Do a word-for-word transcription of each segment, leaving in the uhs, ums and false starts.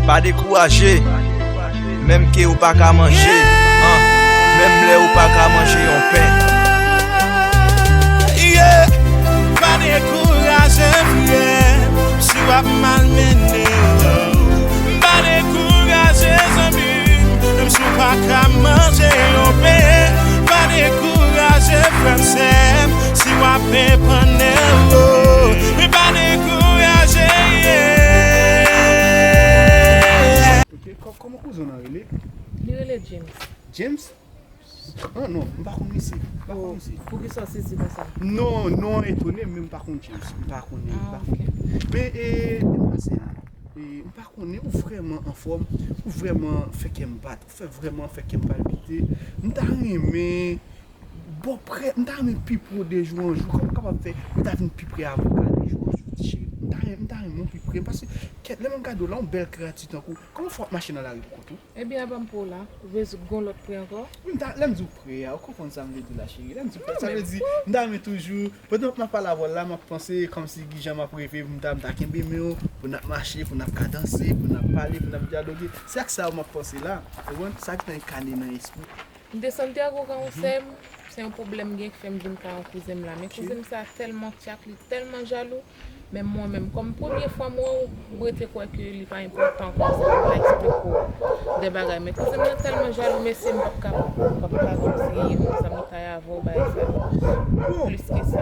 Pa dekouraje, menm ke ou pa ka manje, an, menm lè ou pa ka manje yon pen. Yeah. Pa dekouraje, frè m, si w ap malmennen. Pa dekouraje, zanmi m, menm si w pa ka manje yon pen. Pa dekouraje, frè m, sè m, si w ap epannen. Pa dekouraje, yeah. Ok, kò- kòman kouzen w nan rele? Li rele James. James? Ah non, m pa konn misye. M pa konn misye. Poukisa w sezi konsa? Non, non, etone, men m pa konn James. M pa konnen, m pa konnen. Men, e, e, m pase a. E, m pa konnen, ou vrèman anfòm, ou vrèman fè kè m bat, ou fè vrèman fè kè m palpite. M ta renmen bò prè, m ta renmen pi pre w de jou an jou. Kòman w kapab fè ou ta vin pi pre avoka de jou an jou, ti cheri? M ta renmen, m ta renmen w pi pre, paske kèt, lè m ap gade w la, yon bèl kreyati tankou w. Kòman fè w ap mache nan lari pou kont ou? Ebyen, apa m pre w la? Ou bezwen gon lòt pre ankò? Wi, m ta, lè m di w pre a, ou konprann sa m vle di w la, cheri. Lè m di w pre, sa vle di, m ta renmen toujou, pandan m ap pale avè w la, m ap panse kòmsi ki jan m ap reve, m ta, m ta kenbe men w, pou n ap mache, pou n ap kadanse, pou n ap pale, pou n ap dyaloge. Se ak sa yo m ap panse la, ou konprann? Sa ki nan kane nan espri. M te santi agogan w sè m, se yon pwoblèm m gen k fè m vin kay yon kouzen m la. Men kouzen m sa tèlman tchak, li tèlman jalou. Men mwen menm, kòm premye fwa m wè w, mwen rete kwè ke li pa enpòtan konsa, m pa eksplike w de bagay. Men kouzen m nan tèlman jalou, mesye, m p ap kapab, m p ap kapab, m serye, m zanmitay avè w, bagay sa plis ke sa.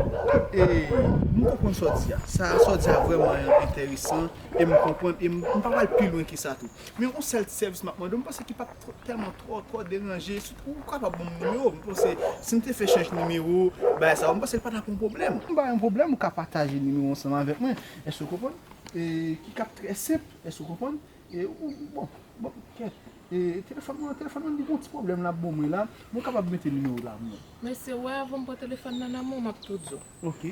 E, m konprann sa w di a. Sa, sa w di a vrèman enteresan, e m konprann, e m, m pa pral pi lwen ke sa tou. Men yon sèl ti sèvis m ap mande w, m panse ki p ap twò, tèlman twò, twò deranje. Si w kapab ban m nimewo w, m panse si m te fè chanj nimewo, bagay sa yo, m panse l pa t ap yon pwoblèm. M pa yon pwoblèm, ou ka pataje nimewo w ansanm avèk mwen. Èske w konprann? E, ki k ap trè senp, èske w konprann? E, ou, bon, bon, kèt. E, telefòn mwen, telefòn mwen, li gon ti pwoblèm l ap ban mwen la. Mwen kapab mete nimewo w la pou mwen. Mesye, w wè, avan m pran telefòn nan nan men w, m ap tou di w. Ok.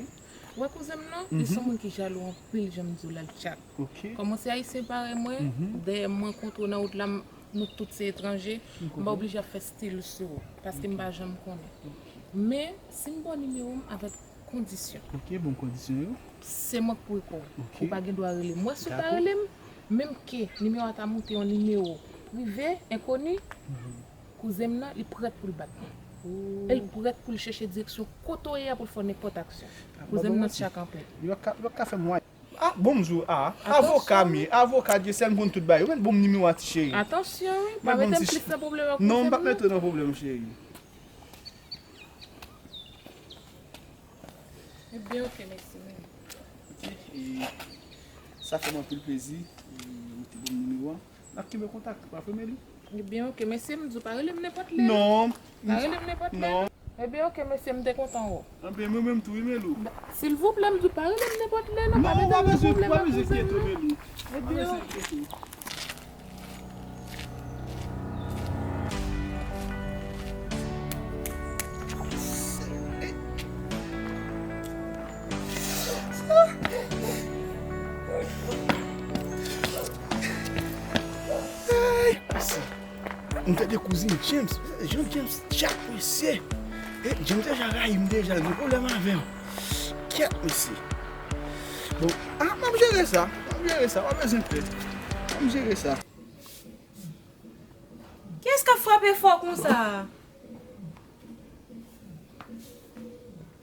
W wè kouzen m nan, li se yon moun ki jalou anpil, jan m di w la, l tchak. Kòm w se ayisyen parèy mwen, dèyè m rankontre w nan wout la, m, nou tout se etranje, m pa oblije ap fè stil sou ou, paske m pa janm konnen. Men, si m ba w nimewo m avèk kondisyon. Ok, ban m kondisyon yo. Se mwen k pou rekò w. Ou pa gen dwa rele m. W wè si w ta rele m, menm ke nimewo a ta moute yon nimewo prive, enkoni, kouzen m nan, li prèt pou l bat mwen. E l prèt pou l chèche direksyon kote w ye a pou l fè w nenpòt aksyon. Kouzen m nan tchak anpil. Li p ap ka, li p ap ka fè m mwayen. Ah, bon, m di w, ah, avoka m ye, avoka Dyesèl, m konn tout bagay. Ou mèt ban m nimewo a, ti cheri. Atansyon wi, pa mete m plis nan pwoblèm ak kouzen m nan. Non, m p ap mete w nan pwoblèm, cheri. Ebyen, oke, mèsi. Ok, e, sa fè m anpil plezi, e, ou te ban m nimewo a. N ap kenbe kontak, pa vre, Melou? Ebyen, oke, mesye, m di w pa rele m nenpòt lè. Non. Pa rele m nenpòt lè. Non. Ebyen, oke, mesye, m te kontan wè w. Anben, mwen menm tou, wi, Melou. Silvouplè, m di w pa rele m nenpòt lè, non. Non, pa mete m nan pwoblèm ak kouzen m nan. Ebyen, oke. Ay, mesye. M tande kouzin James. Jan James tchak, mesye. E, James deja rayi m deja, li gen pwoblèm avè m. Kèt, mesye. Bon, ah, m ap jere sa. M ap jere sa. Pa bezwen pè. M ap jere sa. Kiyès k ap frape fò konsa a?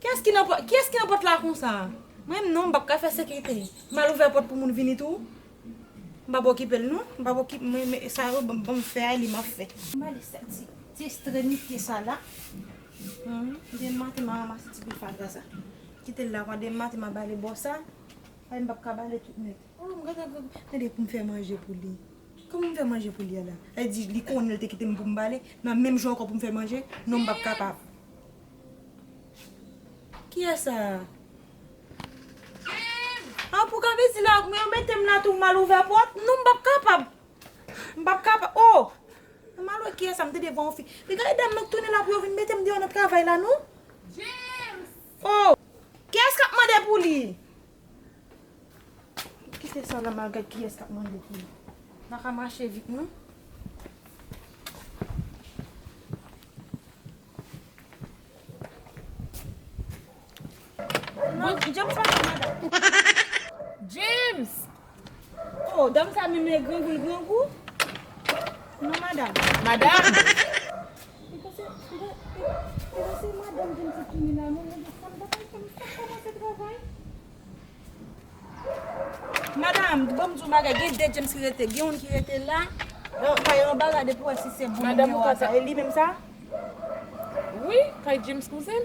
Kiyès ki nan pò-, kiyès ki nan pòt la konsa? Mwen menm non, m p ap ka fè sekirite. M al ouvè pòt pou moun vini tou. M p ap okipe l non. M p ap okipe, mwen, men sa yo ban m, ban m fè a, li m ap fè. M ale sèl ti, ti ekstremite sa la. Humm, demen maten m a ranmase ti boul fatra sa. Kite l la, demen maten m a bale bò sa. Ay, m p ap ka bale tout nèt. Oh, m gade, gade, gade pou m fè manje pou li. Kòman m fè manje pou li a la? Sa vle di li konnen l te kite m pou m bale, nan menm jou ankò pou m fè manje? Non, m p ap kapab. Kiyès sa a? Ah, pou ka vezi la, mwen yo mete m la tou, m al ouvè pòt? Non, m p ap kapab. M p ap kapab. Oh! M al wè kiyès sa, m tande vwa yon fi. Men gade dam nan k tounen la pou yo vin mete m deyò nan travay la, non? James! Oh! Kiyès k ap mande pou li? Kite sa la, m al gad kiyès k ap mande pou li. N a ka mache vit, non? Bon, James pa fè madanm. James! Oh, dam sa menm e grangou, l grangou. Non, madanm. Madanm! Li panse, li pa, li, li panse madanm James ki vini la, non, men sa m pa konn, sa m kòmanse travay. Madanm, ban m di w bagay, gen de James ki rete, gen youn ki rete la. Yo, fè yon bagay depi w wè si se bon nimewo a sa. E li menm sa? Wi, kay James kouzen m.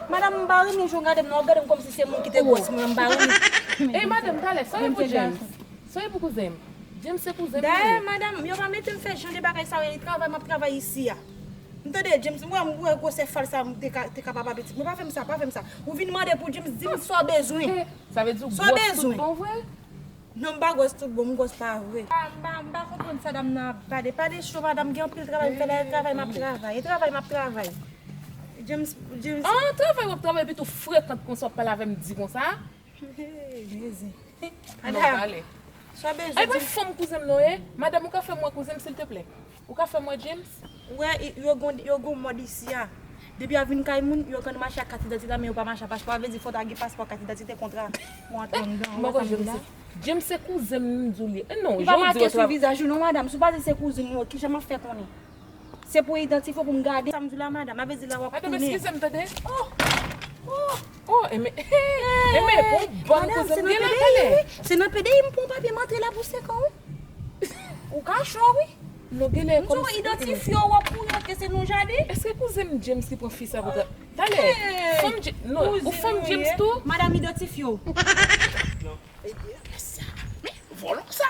Madanm, m pa renmen jan w gade m nan, w ap gade m kòmsi se moun ki te gwòs mwen, m pa renmen. Ey, madanm, talè, sa w ye pou James? Sa w ye pou kouzen m? James se kouzen m li ye. Dayè, madanm, yo pa mete m fè jan de bagay sa yo, e travay m ap travay isi a. M tande James, m wè, m wè gwosè fal sa m te ka, te kapab ap iti. Men pa fè m sa, pa fè m sa. Ou vin mande pou James, di m sa w bezwen. Sa vle di w gwòs tout bon vre? Non, m pa gwòs tout bon, m gwòs pa vre. Ah, m pa, m pa konprann sa dam nan ap pale. Pale cho, madanm, gen anpil travay m fè la, e travay m ap travay, e travay m ap travay. James, James. Ah, travay w ap travay, epi tou frekant konsa w ap pale avè m di konsa? Hey, Jezi. Non, madanm, pale. Sa w bezwen di m? Ay, mwen fanm kouzen m non, e? Madanm, ou ka fè m wè kouzen m, silteplè? Ou ka fè m wè James? Ou wè, i- yo gon, yo gon mòd isi a. Depi y ap vin kay moun, yo konn mache ak kat idantite, men yo pa mache ak paspò. Sa vle di fò ta gen paspò, kat idantite, kontra pou antre anndan. Ou wè sa m di la? James se kouzen m, m di w li ye. E non, jan w di yo travay. Li pa make sou vizaj ou non, madanm. Si w pa di se kouzen ou, kijan m ap fè konnen? Se pou idantifye w, pou m gade. Sa m di w la, madanm, sa vle di la w ap tounen. Madanm, eskize m, tande. Oh! Oh! Oh, enben, enben, bon, bon kouzen m gen la, tande. Se nan P D I, wi. Se nan P D I m pran papye m antre la pou senk an, wi. Ou ka cho, wi. Non, genlè kòm si idantifye w, w ap kouri antre, se nan jaden. Èske kouzen m James ki pran fi sa pou ta-, talè, fanm Ja-, non, ou fanm James tou? Madanm, idantifye w. Kiyès sa? Men, vòlò sa!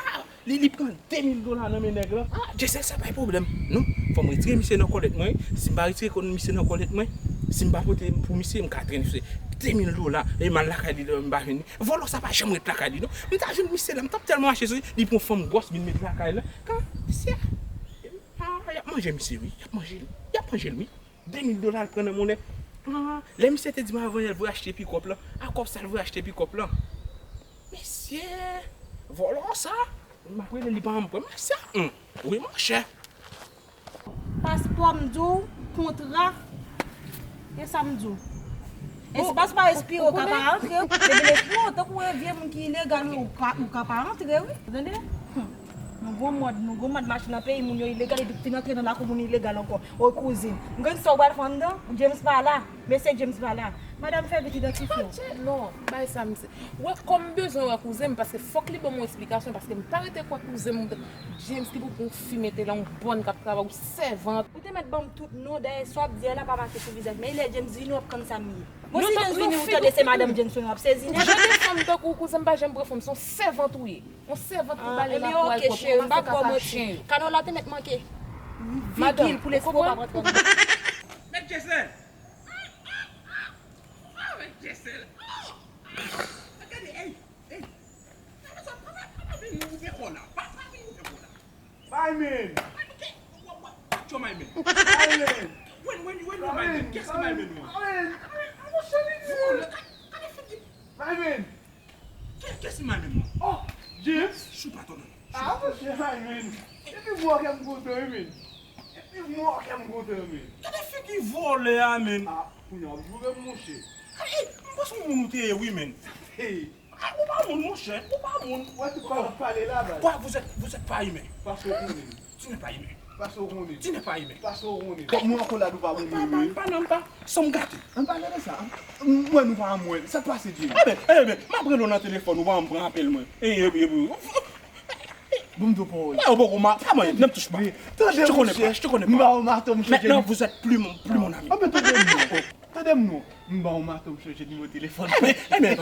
Li, li pran de mil dola nan men nèg lan. Ah, Jesèl, sa pa yon pwoblèm. Non, fò m retire misye nan kòlèt mwen, wi. Si m pa retire kò-, misye nan kòlèt mwen, si m pa pote pou misye, m ka trennen misye de mil dola, e m al lakay li, m pa jwenn li. Vòlò sa pa janm ret lakay li, non. M ta jwenn misye la, m t ap tèlman mache sou li, li pran fanm gwòs vin met lakay la. Kan, misye, ah, y ap manje misye, wi. Y ap manje l. Y ap manje l, wi. De mil dola l pran nan monnen. Ah, lè misye te di m avan yè l voye achte pikòp lan, a kòb sa l voye achte pikòp lan. Mesye, vòlò sa, m ap rele li pa janm pran. Mesye, hmm, wi, monchè. Paspò m di w, kontra, e sa m di w. E si paspò a ekspire, w ka pa rantre. Depi l ekspire, w tankou yon vye moun ki ilegal, wi, ou ka, ou ka pa rantre, wi. Ou tande? Hmm. Nou gon mòd, nou gon mòd mache nan peyi moun yo ilegal, epi fin antre nan lakou moun ilegal ankò. O kouzin, m konn sa w pral fè anndan, James pa la, mesye James pa la. Madanm, fè vit idantifye w. Atchè, non, bay sa m se. Wè, kòm m bezwen wè kouzen m, paske fòk li ban m yon esplikasyon, paske m pa rete kwè kouzen m, James ki pou pran yon fi mete la, yon bòn k ap travay, yon sèvant. Ou te mèt ban m tout non, dayè sa w ap di a la pa make sou vizaj, men lè James vini, w ap konn sa m ye. Bon, si James vini, ou tande se madanm James ou ye, w ap sezi nèt. Jan de fanm tankou w, kouzen m pa janm pran fanm, se yon sèvant ou ye. Yon sèvant pou bale lakou a, l pwòp, ou ranmase kaka chen yo. Kano la te mèt manke. Vigil pou lespri w pa pran twòp. Mèt Jesèl! Ah, mèt Jesèl! Ah! Gade, ey, ey! Gade sa, pa, pa, pa vin ouvè kò la. Pa, pa vin ouvè kò la. Bay men! Ay, men, ke, wa, wa, wa, cho may men. Bay men! When, when, when, yo may men. Kiyès ki may men nou an? Bay men! Ay, monchè, li di. Vòlè, gade, gade figi. Bay men! Kiyès ki may men nou an? Oh, James! Chou pa tò non. Ah, monchè, bay men! Epi mò kè m kontan, wi, men. Epi mò kè m kontan, men. Gade figi vòlè a, men. Ah, kounye a w ap joure m, monchè. Gade, ey, m panse yon moun ou te ye, wi, men. Hey. Ah, ou pa moun, monchè, ou pa moun. Wè tout sa w ap pale la, baz. Quoi, vous êtes, vous êtes pas humain. Paske w konnen. Tu n'es pas humain. Paske w konnen. Tu n'es pas humain. Paske w konnen. Mwen ankò la, nou pa moun, pa, pa, pa, non, pa. San m gate. Ann pale de sa. Mwen, nou pa moun. Sa k pase, Jim? Eben, eben, m ap rele w nan telefòn, ou pa janm pran apèl mwen. E, e, e, e. Bon, m di w pawòl. Mwen, ou poko ma-, pa mwen, ne m touche pas. Tande, monchè. Je te connais pas, je te connais pas. M ba w maton, monchè. Maintenant, vous êtes plus mon, plus mon ami. Anben, tande m non. Tande m non. M ba w maton, m chanje nimewo telefòn. Enben, enben,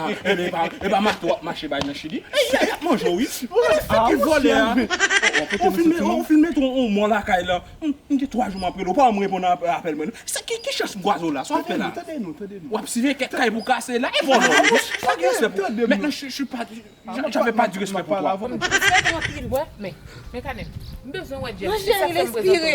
e pa, e pa mato w ap mache bay nan Chili. E, y a, y ap manje w, wi. Gade figi vòlè a. Ou filme, ou filme tou yon mò lakay la. M, m gen twa jou m ap rele w, ou pa janm reponn ap-, apèl mwen. Se ki, ki chans m kwaze w la? Sa w ap fè la? Tande nou, tande nou. W ap siveye kèk kay pou kase la. E vòlè w. Sa gen respè pou. Maintenant, je, je suis pas, je, j'avais pas du respect pour toi. Fè tranquille, bwè, men, men kanèm. M bezwen wè Jeff. Monchè, respire.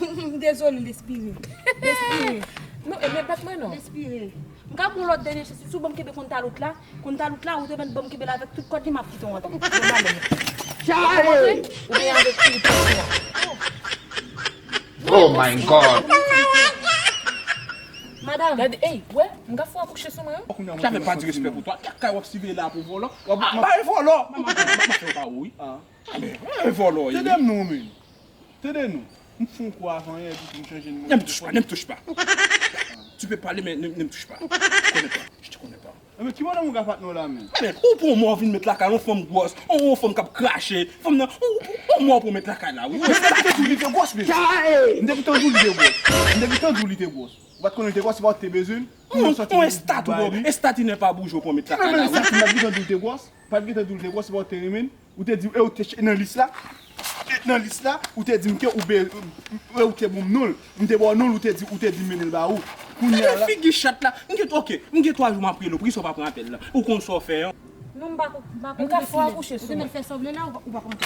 M dezole, respire. Respire. Non, e men bat mwen non. Respire. M ka pran lòt dènye chans. Si w ban m kenbe kontalout la, kontalout la, ou te mèt ban m kenbe l avèk tout kòd li, m ap kite w antre. Ou antre? Ou byen avèk ti pòch la. Oh my God. Madanm, Gade, ey, wè, m ka fè w akouche sou mwen, wi. Sa fè pa di respè pou twa. Kaka w ap siveye la pou vòlò. W ap, ah, ba e vòlò. M ap fè w ba ou, wi. Ah. Ah, men, e vòlò, wi. Tande m non, men. Tande nou. M fè yon kou avan yè, epi m chanje nimewo. Ne me touche pas, ne me touche pas. Tu peux parler, mais ne, ne me touche pas. Je te connais pas. Je te connais pas. Enben, ki bò nan ou ka patnè w la menm? Enben, ou pran mò vin met lakay, yon fanm gwòs, yon, yon fanm k ap krache, fanm nan, ou, ou, ou pran mò pou met lakay la, wi. Men m te gentan di w li te gwòs, men. M te gentan di w li te gwòs. M te gentan di w li te gwòs. Ou pa t konnen li te gwòs, se pa ou te bezwen l. Ou menm sòti pou bay li. Yon estat ou, estat i ne pa bouje pou met lakay la, wi. Men estat ou, m pa t gentan di w li te gwòs. M pa t gentan di w li te gwòs, se pa ou te renmen l. Ou te di, e ou te ch-, nan lis la. E nan lis la, ou te di m ke ou be-, e ou te ban m non l. M te ba w non l, ou te di, ou te di m mennen l ba ou. Kounye a la. Gade figi chat la. M gen, ok, m gen twa jou m ap rele w. Poukisa w pa pran apèl la? Ou konn sa w fè an? Non, m pa ko-, m pa ko-, m ka fè w akouche sou mwen. Ou te mèt fè sa w vle la, ou pa, ou pa konn.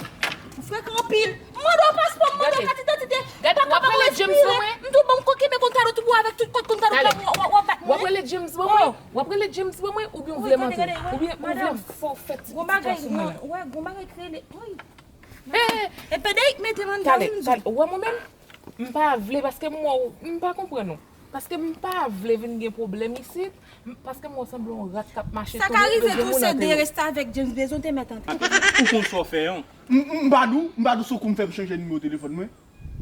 Ou frekan anpil. M mande w paspò, m mande w kat idantite. Gade, w ap rele James ban mwen? M di w ban m koke, men konn talon tou pou avèk tout kòd konn talon pou w ap bat mwen. W ap rele James ban mwen? W ap rele James ban mwen oubyen w vle m antre? Oubyen ou vle m fè w fè ti pitit la sou mwen la? Wè, gon bagay ki rele, woy. E, e, e, Pedeyik mete m anndan, m di w. Ou wè mwen menm? M pa vle paske m wè w, m pa konprann ou. Paske m pa vle vin gen pwoblèm isit, m, paske m wè w sanble yon rat k ap mache tou de moun antre yo. Sa ka rive tou se de restavèk James bezwen te mèt antre. Ou konn sa w fè an? M, m, m pa di w, m pa di w se ou k fè m chanje nimewo telefòn mwen.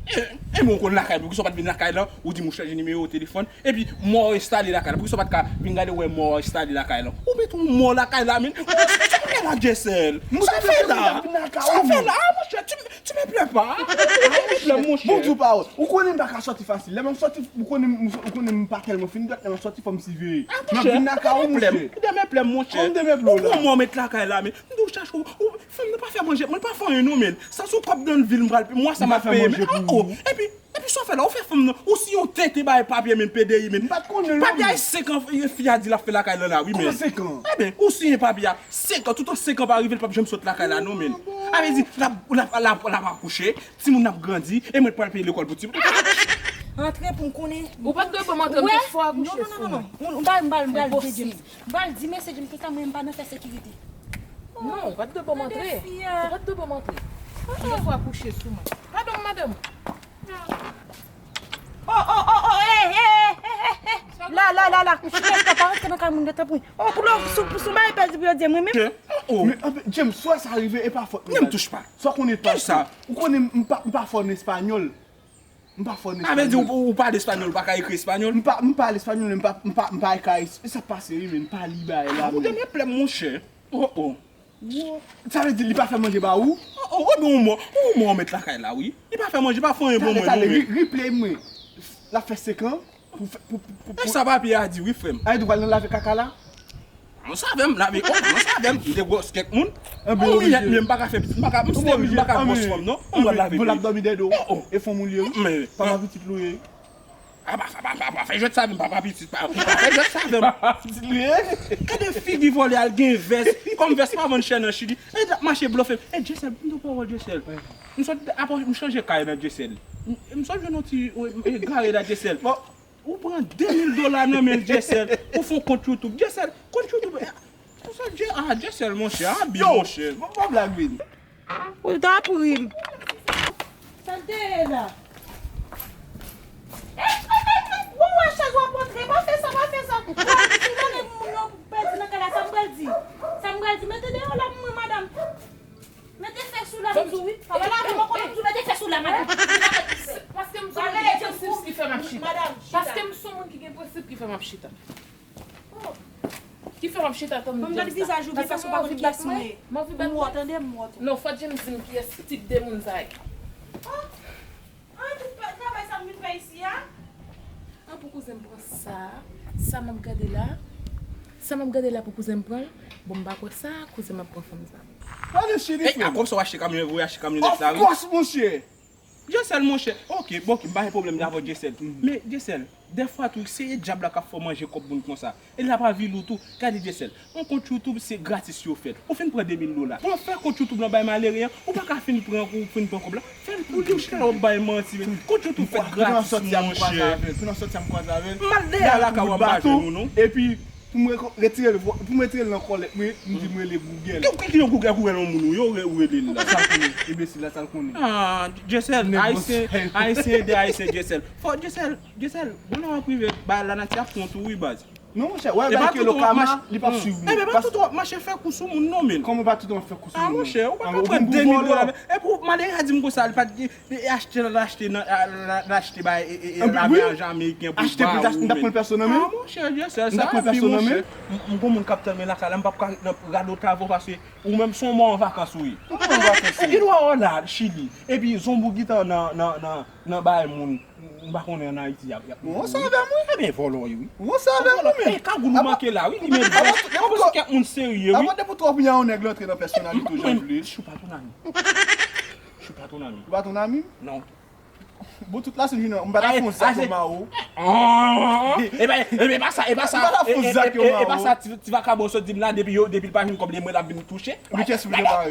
E, e mwen ou konn lakay, poukisa w pa t vin lakay la, ou di m ou chanje nimewo telefòn, epi mò w enstale lakay la, poukisa w pa t ka vin gade w wè mò w enstale lakay la? Ou mete yon mò lakay la, men, ou, sa fè la, Dyesèl? Sa fè la? Sa fè la? Ah, monchè, tu, tu me plais pas. Ou mete m plè, monchè. Bon, di w pawòl. Ou konnen m pa ka sòti fasil. Lè m ap sòti, ou konnen m, ou konnen m pa tèlman fin dwèt, lè m ap sòti, fò m siveye. M ap vin lakay ou, monchè. Ou de men plè, monchè. Ou de men plè la. Ou pran mò met lakay la, men. M di w chache ou, ou, fanm nan pa fè manje, mwen pa fè anyen non, men. Sa sou kòb nan vil m pral, mwa sa m ap peye, men. Oh, oh. Epi, epi sa w fè la, ou fè fanm nan, ou si yon tenten bay papye, men, P D I, men. M pa t konnen non, men. Papye a senk an, fi a di l ap fè lakay lan la, wi, men. Kòman senk an? Eben, ou siyen papye a senk an, toutan senk an pa rive, l p ap janm sot lakay la non, men. A vle di, l ap, l ap, l ap, l ap akouche, timoun ap grandi, e mwen pral peye lekòl pou timoun. Antre pou m konnen. Ou pa t dwe ban m antre, m te fè w akouche sou mwen. Non, non, non, non. M pral, m pral, m pral di James. M pral di mesye James konsa mwen menm m pa nan fè sekirite. Non, ou pa t dwe ban m antre. Ou pa t dwe ban m antre. M te fè w akouche sou mwen. Padon, madanm. Oh, oh, oh, oh, eh, eh, eh, eh, eh. La, la, la, la. Chita, chita, pa rantre nan kay moun nan, tanpri. Oh, pou lò, sou, sou bagay pèdi pou yo di mwen menm. Men, anfen, James, swa sa rive, e pa fòt mwen. Ne me touche pas. Swa konnen pa sa. Ou konnen m pa, m pa fò an espanyòl. M pa fò an espanyòl. Sa vle di ou, ou pale espanyòl, ou pa ka ekri espanyòl? M pa, m pale espanyòl, men m pa, m pa, m pa ka es-, e sa k pase, wi, men m pa li bagay la, men. Ou de men plè, monchè. Oh, oh. Sa vle di li pa fè manje ba ou? Oh, oh, wi, men yon mò, yon mò met lakay la, wi. Li pa fè manje, pa fè anyen pou mwen, non, men. Tande, tande, replay mwen. L ap fè senk an pou fè, pou, pou, pou, pou. E sa papye a di, wi, frè m. Ay, ou pral nan lave kaka la? Mwen save m, lave, oh, mwen save m, m te gwòs kèk moun. Anben, oblije. Mwen pa ka fè pitit, m pa ka, m se te m pa ka gwòs fanm, non. Mwen pral lave. Bon, l ap dòmi dèyè do. Oh, oh. E fanm ou li ye, wi. Men, papa pitit li ye. A, pa, pa, pa, pa, pa fè jwèt sa avè m, papa pitit, pa, pa fè jwèt sa avè m. Papa pitit li ye. Gade figi vòlè a, l gen vès. Kòm vès pa vann chè nan Chili. E l ap mache blòfe. E Dyesèl, m di w pawòl Dyesèl. M sot apre, m chanje kay nan Dyesèl. M, m sot jwenn yon ti, e, gare la Dyesèl. Bon. Ou pran de mil dola nan men l, Dyesèl. Ou fè yon kont YouTube. Dyesèl, kont YouTube. Pou sa, Dye-, ah, Dyesèl, monchè. Abi, monchè. Yo, bon, bon blag vini. Ou t ap ri m. Sa l te ye la? Ey, ey, ey, ey, ou wè chèz w ap antre, pa fè sa, pa fè sa. Ou wè si m konnen moun yo pèdi nan kay la, sa m pral di? Sa m pral di? Mete deyò la pou mwen, madanm. Mete fè sou la, m di w, wi. Pa pale avè m ankò, m di w mete fè sou la, madanm. Paske m se yon moun ki gen prensip ki fè m ap chita. Paske m se yon moun ki gen prensip ki fè m ap chita. Ki fè m ap chita tann James la. Ban m gade vizaj ou byen, paske w pa konn kiyès mwen ye. M anvi bat mwen. M wè w, tande, m wè w tou. Non, fò James di m kiyès tip de moun sa ye. Ah, ah, tout pa-, travay sa m vin fè isi a. Ah, pou kouzen m pran sa. Sa m ap gade la. Sa m ap gade la pou kouzen m pran l. Bon, m pa kwè sa, kouzen m ap pran fanm sa. Gade chili, frè m. Ey, a kòm sa w achte kamyonèt, ou achte kamyonèt la, wi. Of course, monchè. Dyesèl, monchè. Ok, bon, ok, m pa gen pwoblèm avè w, Dyesèl. Men, Dyesèl, dèfwa tou, se dyab la k ap fè w manje kòb moun konsa. E l ap avili w tou. Gade, Dyesèl, yon kont YouTube, se gratis yo fè l. Ou fin pran de mil dola. Pran fè kont YouTube lan bay malere an, ou pa ka fin pran, ou fin pran kòb la. Fè l pou li, ou chita w ap bay manti, men. Kont YouTube fèt gratis, monchè. Pou nan sòti a m kwaze avè l. M al dèyè lakay ou, m pa jwenn ou, non. Epi, Pou mwen ko- retire l, pou mwen retire l nan kòlèt mwen, m di mwen rele Google. Ki ki yon Google, Google yon moun ou yo re- ou rele l la. Sa l konnen, enbesil la, sa l konnen. Ah, Jessel, Ayisyen, Ayisyen ede Ayisyen, Jessel. Fò Jessel, Jessel, bon nan prive, ba lanati ap kont ou wi baz. Non monchè, wè bay ke lo kama, li p ap swiv mwen. Ebyen pa tout w ap mache fè kou sou moun non men. Kòman pa tout w ap fè kou sou moun? Ah monchè, ou pa ka pran de mil dola. Epi w mande a di m konsa, li pa t gen E achte l achte nan l achte bay lame a Jamayiken pou ba ou men. Achte plis achte m t ap pran pèso nan men. Ah monchè, Jessel, sa pi monchè. M gon moun k ap tann mwen lakay la, m p ap ka radot avè w paske ou menm se yon mò an vakans ou ye. Ou gen dwa wè w la Chili, epi zonbou gitan nan nan nan nan bay moun, m pa konnen ann Ayiti y ap y ap. Ou ansanm avè m wi. Ebyen vòlò w ye wi. Ou ansanm avè m wi men. E kagoul ou manke la wi, li menm. Ou panse kèk moun serye wi. Avan depi w twò pran yon nèg l antre nan pèsonalite w jan l vle. Je suis pas ton ami. Je suis pas ton ami. Ou pa ton ami? Non. Bon, tout la semaine, m pa ta fon zak yo ma ou. E pa sa, e pa sa. M pa ta fon zak yo ma ou. E pa sa ti vakabon sot di m la, depi yo, depi l pa jwenn kòb li mwen l ap vin touche. Men kiyès ou vle pare?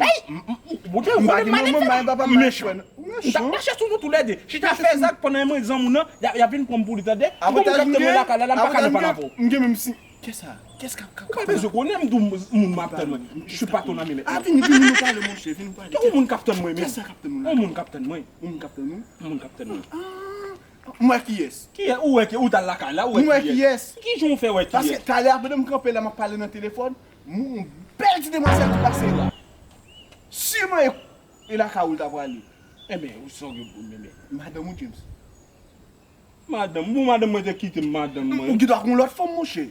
Bon, m pa gen manman, m pa gen papa, m pa gen frè. M t ap mache sou nou toulède. Chita fè zak pandan mwen zanm ou nan, y ap vin pran m pou li tande. M gon moun k ap tann mwen lakay la, la m pa ka nan pale avè w. M gen menm si Kesa? Kès k ap kap kap la? Ou pa bezwen konnen m di w moun m ap tann mwen. Je suis pas ton ami maintenant. Ah vini vini nou pale monchè, vini nou pale. Ki yon moun k ap tann mwen menm? Kesa k ap tann nou la? Yon moun k ap tann mwen. Yon moun k ap tann mwen? Yon moun k ap tann mwen. Ah, m wè kiyès. Kiyès? Ou wè ki ou t al lakay la, ou wè kiyès? M wè kiyès. Ki jan w fè wè kiyès? Paske talè a pandan m kanpe la m ap pale nan telefòn, m wè yon bèl ti demwazèl ki pase la. Siman e e lakay ou l ta prale. Enben ou se yon grenn moun enben. Madanm ou James. Madanm, bon madanm mwen te kite m madanm mwen. Ou gen dwa ak yon lòt fanm monchè.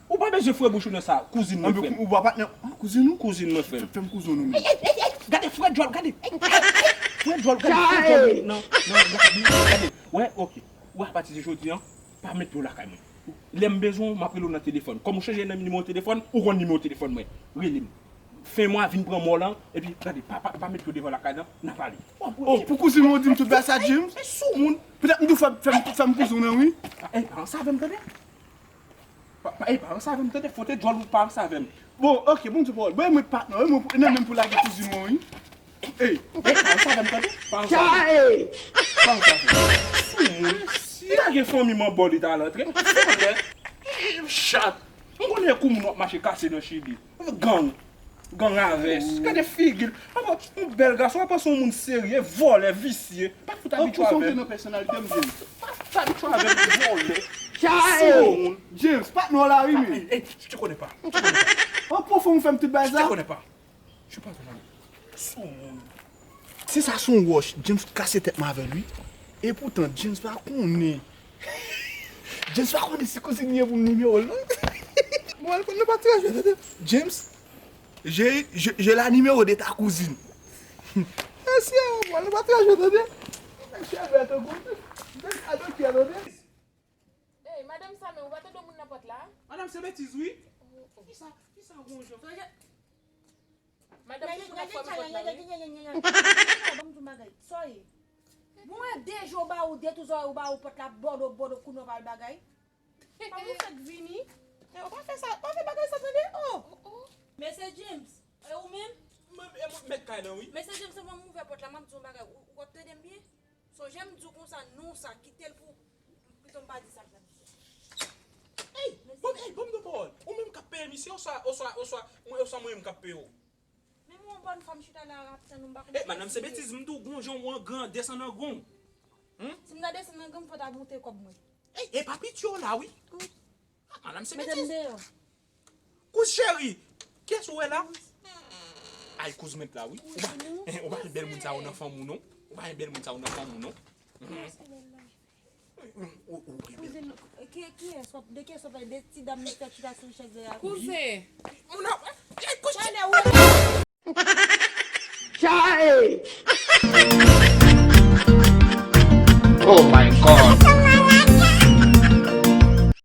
Ou pa bezwen fre bouch ou nan sa, kouzin mwen frè m. Ou pa patnè, ah, kouzin ou? Kouzin mwen frè m. Fè m kouzin ou menm. Gade frè djòl, gade. Frè djòl, gade frè djòl nan nan gade. Wè, oke. Wè apati de jodi an, pa met pye w lakay mwen. Lè m bezwen w, m ap rele w nan telefòn. Kòm ou chanje nimewo telefòn, ou konn nimewo telefòn mwen. Rele m. Fen mwa vin pran mò lan, epi gade, pa pa pa met pye w devan lakay lan, n a pale. Oh, pou kouzin mwen ou di m tout bagay sa James? E sou moun. Petèt m tou fè fè m fè m kouzin w nan wi. E pa ansanm avè m tande. Pa pa e pa ansanm avè m tande, fò te djòl ou pa ansanm avè m. Bon, ok, bon m di w pawòl. Bon e mwen patnè w, e mwen pou e nan menm pou lage kouzin mwen wi. Ey, pa ansanm avè m tande. Pa ansanm avè m. Pa ansanm avè m. Sou moun. Li pa gen fanmi m anba w li t al antre. Vòlè. Chat. M konnen kou moun w ap mache kase nan Chili. Gang. Gang a vès. Gade figi l. Apa yon bèl gason, apa se yon moun serye, vòlè, visye. Pa fout abitye avè l. Ou sonje nan pèsonalite m, James. Pa fout abitye avè l, vòlè. James, patnè w la wi men. Ey, tu te connais pas. Tu te connais pas. An pwofon ou fè m tout bagay sa. Tu te connais pas. Je suis pas ton ami. Sou moun. Si sa se yon wòch, James kase tèt mwen avè l wi. Epoutan, James pa konnen. James pa konnen si kouzin li ye pou m nimewo l non. Bon, al konn nou pa tiraj yo tande. James, j'ai j'ai j'ai la numéro de ta cousine. Mèsi a, bon, nou pa tiraj yo tande. Mèsi a, bèl tankou. Mèsi a, doktè, tande. Ey, madanm sa men, ou pa tande moun nan pòt la? Madanm se betiz wi. Kisa, kisa ou gon jan? Madanm toujou nan fòm pòt la wi. Ban m di w bagay. Sa w ye? Bon e de jou ba ou de tou zòrèy ou ba ou pòt la bòdo bòdo kounye w pa al bagay. Pa pou fèk vini. E ou pa fè sa, pa fè bagay sa tande. Oh. Mesye James, e ou menm? Mwen e mwen k mèt kay lan wi. Mesye James, se mwen m ouvè pòt la, m ap di w yon bagay, ou w ap tande m byen? Sonje m di w konsa non sa, kite l pou pito m pa di sa k la di sa. Ey, bon, ey, ban m de pawòl. Ou menm k ap peye misye, oswa, oswa, oswa, mwen, oswa mwen menm k ap peye w? Men mwen yon bòn fanm chita la ap tann ou, m pa konn. Ey, madanm se betiz, m di w gon jan w an gran desann an gon. Si m ta desann an gon, fò w ta monte kòb mwen. Ey, e pa pitye w la wi. Ah, madanm se betiz. Mete m deyò. Kouz cheri, kiyès ou wè la? Ay kouz mèt la wi. Ou pa, ou pa bèl moun sa yo nan fanm ou non. Ou pa bèl moun sa yo nan fanm ou non. Kouzin, ki, kiyès w ap, de kiyès w ap pale? De ti dam misye chita sou chèz la. Kouzen. Moun ap, ay kouz cheri. Chae!